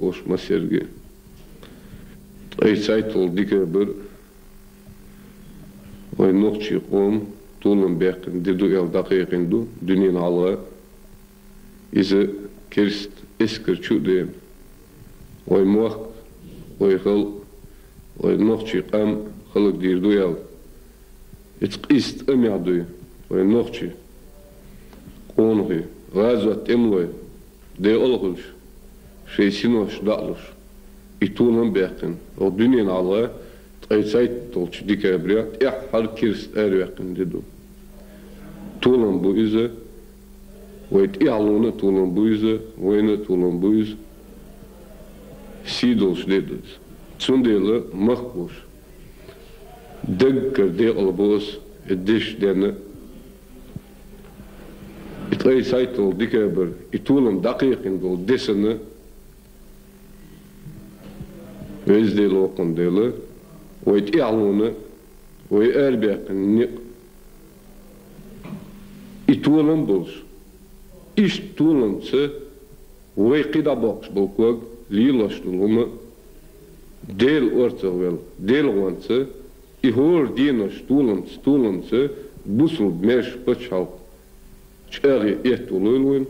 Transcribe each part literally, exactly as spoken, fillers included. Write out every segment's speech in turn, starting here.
Ош массерге. Ткъе цхьайттлагӀа декабрь вай нохчий къам толам баьккхина ди ду аьлла дӀакхайкхийна ду дуьненна хьалха. Иза керста эскар чу а даьнна, вай мохк, вай халкъ, вай нохчий къам хӀаллакдийр ду аьлла. Иза къист а мехдуй вай нохчий къонахий, гӀазот тӀемалой, декъала хуьлуш, шоай синош дӀа а луш, и толам баьккхина. Оха дуьненна хьалха ткъе цхьайттлагӀчу декабре тӀаьххьара керста араваьккхина ди ду. Толам бу иза, вай тӀаьхьалонна а толам бу иза, вайна а толам бу иза. Сий долуш де ду иза. Цундела махкахоша даггара декъала бу ас и деш денна. И ткъе цхьайттлагӀа декабрь, и толам дӀакхайкхийна долу де санна, Веза Дела, воккханна Дела, вай тӀаьхьалонна, вай арабаьккхина некъ, и толам болуш, иштта толамца вай кхидӀа боккхуш болу ког лелош долу хӀума Делан орцах велла, Делан гӀонца, и хӀора денош толамца, толамца бусулба маьрша пачхьалкх чӀагӀъе этталойла вайна.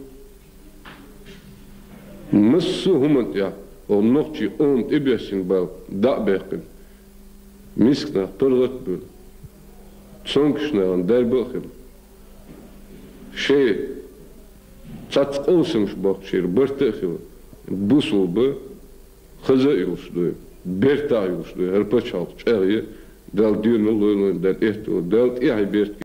Массо а хӀуманна тӀехь оха нохчий къоман тӀебоьссина бала дӀа а баьккхина, мискачу нахана паргӀат а буьйлу, цомгуш нахана дарба а хилла, шайн цхьацца къовсамаш боккхучеран барт а хилла, бусулба хаза а йолуш дуй, бертахь а йолуш дуй, хӀара пачхьалкх чӀагӀъе, Дала доьналла лойла вайна, Дала этталойла, Дала тӀаьхье беркате